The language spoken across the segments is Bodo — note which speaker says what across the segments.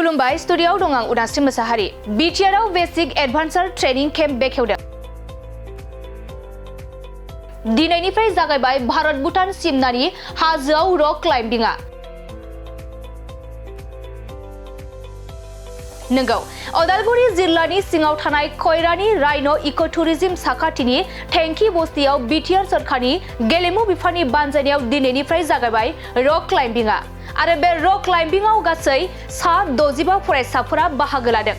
Speaker 1: खुलुमबाय स्टुडियोआव दं आं उदांस्रि मोसाहारि बिटिआरआव बेसिक एडभान्सार ट्रेनिं केम्प बेखेवदों दिनैनिफ्राय जागायबाय भारत भुटान सिमनानि हाजोआव रक क्लाइम्बिंआ नंगौ अदालगुरि जिल्लानि सिङाव थानाय खैरानि राइन' इको टुरिज्म साखाथिनि टेंकी बस्तियाव बिटिआर सरकारनि गेलेमु बिफाननि बानजायनायाव दिनैनिफ्राय जागायबाय रक क्लाइम्बिंआ आरो बे रक क्लाइम्बिंआव गासै 65 फरायसाफोरा बाहागो लादों।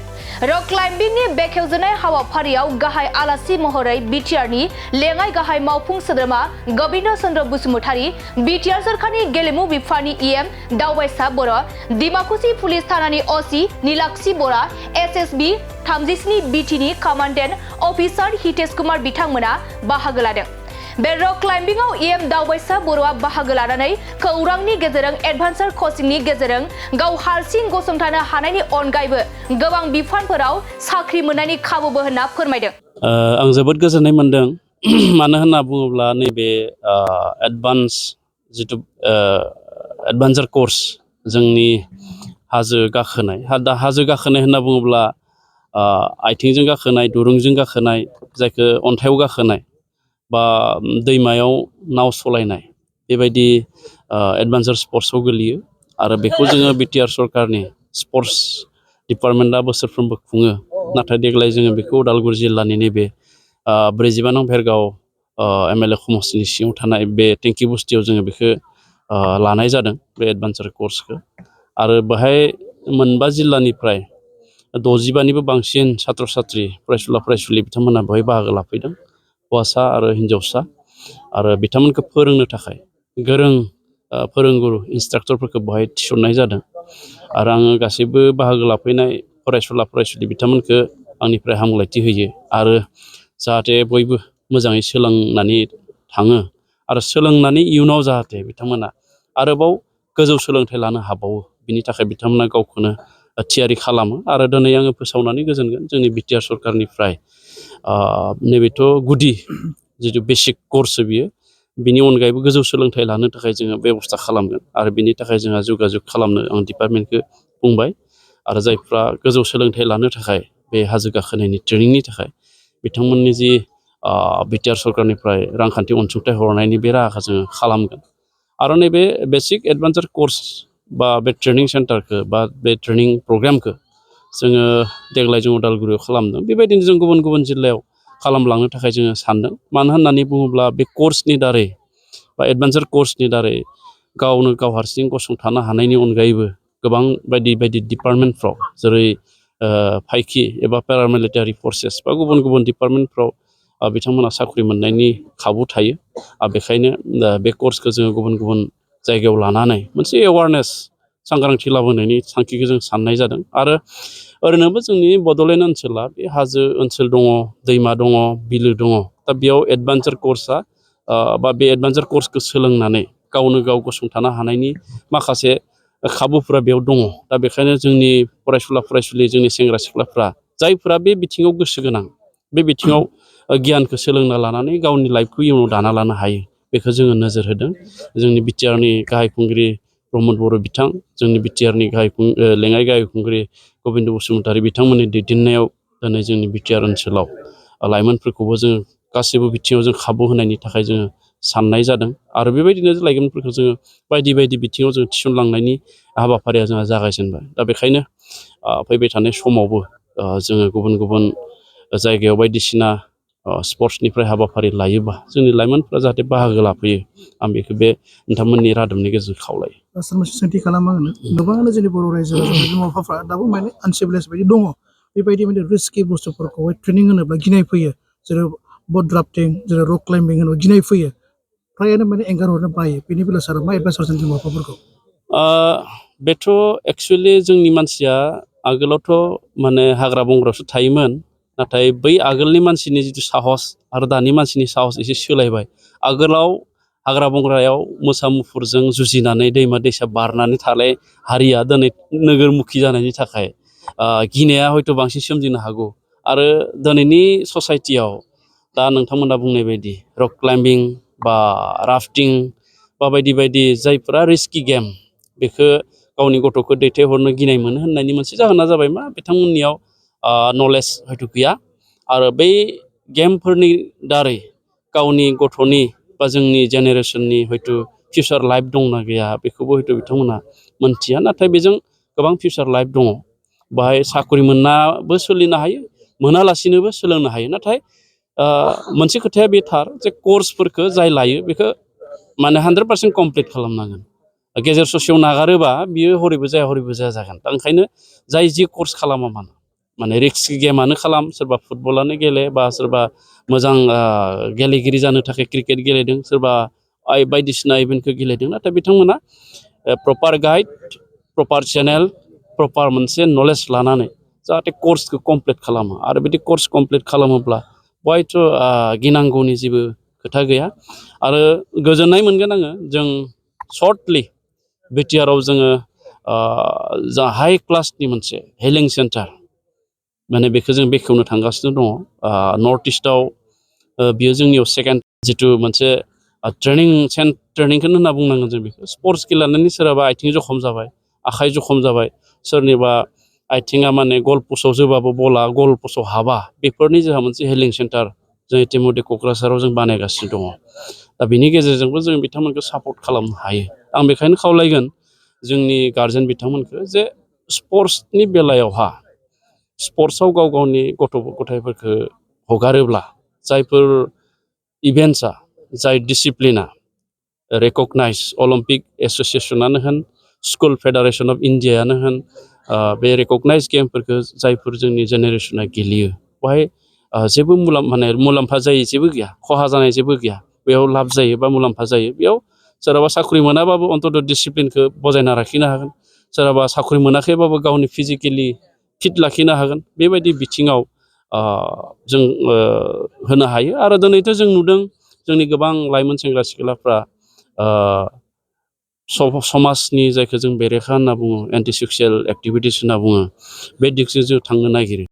Speaker 1: रक क्लाइम्बिंनि बेखेवजेननाय हाबाफारियाव गाहाय आलासि महरै बिटिआरनि लेङाइ गाहाय मावफुं सोद्रोमा गोविन्द चन्द्र बसुमतारी, बिटिआर सरकारनि गेलेमु बिफाननि इएम दावबायसा बर', डिमाकुसि पुलिस थानानि असि नीलाक्षी बरा, एसएसबि 37 बिटिनि कमान्डेन्ट अफिसार हितेश कुमार बिथांमोना बाहागो लादों। बे रक क्लाइम्बिंआव इएम दावबायसा बर'आ बाहागो लानानै खौरांनि गेजेरजों एडभान्सार कचिंनि गेजेरजों गाव हारसिं गसंथानो हानायनि अनगायैबो गोबां बिफानफोराव साख्रि मोननायनि खाबुबो होनना फोरमायदों।
Speaker 2: आं जोबोद गोजोननाय मोनदों मानो होनना बुङोब्ला नैबे एडभान्स जितु एडभान्सार कर्स जोंनि हाजो गाखोनाय हाजो गाखोनाय होनना बुङोब्ला आथिंजों गाखोनाय दुरुंजों गाखोनाय जायखौ अन्थायाव गाखोनाय बा दैमायाव नाव सलायनाय बेबायदि एडभान्सार स्पर्ट्सआव गोलैयो आरो बेखौ जोङो बिटिआर सरकारनि स्पर्ट्स डिपार्टमेन्टआ बोसोरफ्रोमबो खुङो नाथाय देग्लाय जोङो बेखौ उदालगुरि जिल्लानि नैबे 42 नं भेरगाव एमएलए समस्तिनि सिङाव थानाय बे टेंकी बस्तियाव जोङो बेखौ लानाय जादों बे एडभान्सार कर्सखौ आरो बेहाय मोनबा जिल्लानिफ्राय 65निबो बांसिन छात्र छात्री फरायसुला फरायसुलि बिथांमोना बेवहाय बाहागो लाफैदों हौवासा आरो हिन्जावसा आरो बिथांमोनखौ फोरोंनो थाखाय गोरों फोरोंगुरु इन्सट्राक्टरफोरखौ बेवहाय थिसननाय जादों आरो आङो गासैबो बाहागो लाफैनाय फरायसुला फरायसुलि बिथांमोनखौ आंनिफ्राय हामलायथि होयो आरो जाहाथे बयबो मोजाङै सोलोंनानै थाङो आरो सोलोंनानै इयुनाव जाहाथे बिथांमोना आरोबाव गोजौ सोलोंथाइ लानो हाबावो बिनि थाखाय बिथांमोना गावखौनो थियारि खालामो आरो दिनै आङो फोसावनानै गोजोनगोन जोंनि बिटिआर सरकारनिफ्राय नैबेथ' गुदि जितु बेसिक कर्स बियो बिनि अनगायैबो गोजौ सोलोंथाइ लानो थाखाय जोङो बेबस्था खालामगोन आरो बिनि थाखाय जोंहा जगाजग खालामनो आं डिपार्टमेन्टखौ बुंबाय आरो जायफ्रा गोजौ सोलोंथाइ लानो थाखाय बे हाजो गाखोनायनि ट्रेनिंनि थाखाय बिथांमोननि जि बिटिआर सरकारनिफ्राय रांखान्थि अनसुंथाइ हरनायनि बे राहाखौ जोङो खालामगोन आरो नैबे बेसिक एडभान्सार कर्स बा बे ट्रेनिं सेन्टारखौ बा बे ट्रेनिं प्रग्रामखौ जोङो देग्लाय जों उदालगुरियाव खालामदों बेबायदिनो जों गुबुन गुबुन जिल्लायाव खालामलांनो थाखाय जोङो सानदों मानो होननानै बुङोब्ला बे कर्सनि दारै बा एडभान्सार कर्सनि दारै गावनो गाव हारसिं गसंथानो हानायनि अनगायैबो गोबां बायदि बायदि डिपार्टमेन्टफ्राव जेरै फाइखि एबा पेरामिलिटारि फर्सेस बा गुबुन गुबुन डिपार्टमेन्टफ्राव बिथांमोना साख्रि मोननायनि खाबु थायो बेखायनो बे कर्सखौ जोङो गुबुन गुबुन जायगायाव लानानै मोनसे एवारनेस सांग्रांथि लाबोनायनि थांखिखौ जों साननाय जादों आरो ओरैनोबो जोंनि बड'लेण्ड ओनसोला बे हाजो ओनसोल दङ दैमा दङ बिलो दङ दा बेयाव एडभान्सार कर्सआ बा बे एडभान्सार कर्सखौ सोलोंनानै गावनो गाव गसंथानो हानायनि माखासे खाबुफोरा बेयाव दङ दा बेखायनो जोंनि फरायसुला फरायसुलि जोंनि सेंग्रा सिख्लाफ्रा जायफोरा बे बिथिङाव गोसो गोनां बे बिथिङाव गियानखौ सोलोंना लानानै गावनि लाइफखौ इयुनाव दाना लानो हायो बेखौ जोङो नोजोर होदों जोंनि बिटिआरनि गाहाय खुंगिरि प्रमद बर' बिथां जोंनि बिटिआरनि लेङाइ गाहाय खुंगिरि गोविन्द बसुमतारी बिथांमोननि दैदेननायाव दिनै जोंनि बिटिआर ओनसोलाव लाइमोनफोरखौबो जोङो गासैबो बिथिङाव जों खाबु होनायनि थाखाय जोङो साननाय जादों आरो बेबायदिनो लाइमोनफोरखौ जोङो बायदि बायदि बिथिङाव जों थिसनलांनायनि हाबाफारिया जोंहा जागायजेनबाय दा बेखायनो फैबाय थानाय समावबो जोङो गुबुन गुबुन जायगायाव बायदिसिना स्पर्ट्सनिफ्राय हाबाफारि लायोबा जोंनि लाइमोनफ्रा जाहाथे बाहागो लाफैयो आं बेखौ बे नोंथांमोननि रादाबनि गेजेरजों खावलायो।
Speaker 3: सोंथि खालामो आङो गोबाङानो जोंनि बर' रायजो राजानि बिमा बिफाफ्रा दाबो माने आनसिभिलाइज बायदि दङ बेबायदि माने रिस्कि बुस्थुफोरखौहाय ट्रेनिं होनोब्ला गिनाय फैयो जेरै बट ड्राफ्टिं जेरै रक क्लाइम्बिं होनोब्ला गिनाय फैयो फ्रायानो माने एंगार हरनो बायो बेनि बेलायाव सारा मा एडभाइस हरगोन बिमा बिफाफोरखौ?
Speaker 2: बेथ' एक्सुवेलि जोंनि मानसिया आगोलावथ' माने हाग्रा बंग्रायावसो थायोमोन नाथाय बै आगोलनि मानसिनि जिथु साहस आरो दानि मानसिनि साहस एसे सोलायबाय आगोलाव हाग्रा बंग्रायाव मोसा मुफुरजों जुजिनानै दैमा दैसा बारनानै थानाय हारिया दिनै नोगोरमुखि जानायनि थाखाय गिनाया हयथ' बांसिन सोमजिनो हागौ आरो दिनैनि ससाइटियाव दा नोंथांमोना बुंनाय बायदि रक क्लाइम्बिं बा राफ्टिं बा बायदि बायदि जायफोरा रिस्कि गेम बेखौ गावनि गथ'खौ दैथायहरनो गिनाय मोनो होननायनि मोनसे जाहोना जाबाय मा बिथांमोननियाव नलेज हयथ' गैया आरो बै गेमफोरनि दारै गावनि गथ'नि बा जोंनि जेनेरेसननि हयथ' फिउचार लाइफ दंना गैया बेखौबो हयथ' बिथांमोना मोनथिया नाथाय बेजों गोबां फिउचार लाइफ दङ बाहाय साख्रि मोननाबो सोलिनो हायो मोनालासिनोबो सोलोंनो हायो नाथाय मोनसे खोथाया बे थार जे कर्सफोरखौ जाय लायो बेखौ माने 100% कमप्लिट खालामनांगोन गेजेर ससेयाव नागारोबा बियो हरैबो जाया जागोन दा ओंखायनो जाय जि कर्स खालामा माने रिस्क गेमानो खालाम सोरबा फुटबलानो गेले बा सोरबा मोजां गेलेगिरि जानो थाखाय क्रिकेट गेलेदों सोरबा बायदिसिना इभेन्टखौ गेलेदों नाथाय बिथांमोना प्रपार गाइड प्रपार चेनेल प्रपार मोनसे नलेज लानानै जाहाथे कर्सखौ कमप्लिट खालामो आरो बिदि कर्स कमप्लिट खालामोब्ला हयथ' गिनांगौनि जेबो खोथा गैया आरो गोजोननाय मोनगोन आङो जों सर्टलि बिटिआरआव जोङो जा हाइ क्लासनि मोनसे हेलिं सेन्टार माने बेखौ जों बेखेवनो थांगासिनो दङ नर्थ इस्टआव बियो जोंनियाव सेकेन्ड जिथु मोनसे ट्रेनिंखौनो होनना बुंनांगोन जों बेखौ स्पर्ट्स गेलेनानै सोरहाबा आथिं जखम जाबाय आखाइ जखम जाबाय सोरनिबा आथिङा माने गल पस्टआव जोबाबो बला गल पस्टआव हाबा बेफोरनि जोंहा मोनसे हेलिं सेन्टार जों इतिमধ্যे क'क्राझाराव जों बानायगासिनो दङ दा बिनि गेजेरजोंबो जों बिथांमोनखौ सापर्ट खालामनो हायो आं बेखायनो खावलायगोन जोंनि गारजेन बिथांमोनखौ जे स्पर्ट्सनि बेलायावहा स्पर्ट्सआव गाव गावनि गथ' गथायफोरखौ हगारोब्ला जायफोर इभेन्ट्सआ जाय डिसिप्लिना रेकगनाइज अलिम्पिक एस'सियेसनानो होन स्कुल फेडारेसन अफ इन्डियायानो होन बे रेकगनाइज गेमफोरखौ जायफोर जोंनि जेनेरेसना गेलेयो बेवहाय जेबो मुलाम्फा जायै जेबो गैया खहा जानाय जेबो गैया बेयाव लाब जायो बा मुलाम्फा जायो बेयाव सोरहाबा साख्रि मोनाबाबो अन्तत डिसिप्लिनखौ बजायना लाखिनो हागोन सोरहाबा साख्रि मोनाखैबाबो गावनि फिजिकेलि फिट लाखिनो हागोन बेबायदि बिथिङाव जों होनो हायो आरो दिनैथ' जों नुदों जोंनि गोबां लाइमोन सेंग्रा सिख्लाफ्रा समाजनि जायखौ जों बेरेखा होनना बुङो एन्टि ससियेल एक्टिभिटिस होनना बुङो बे दिगजों जों थांनो नागिरो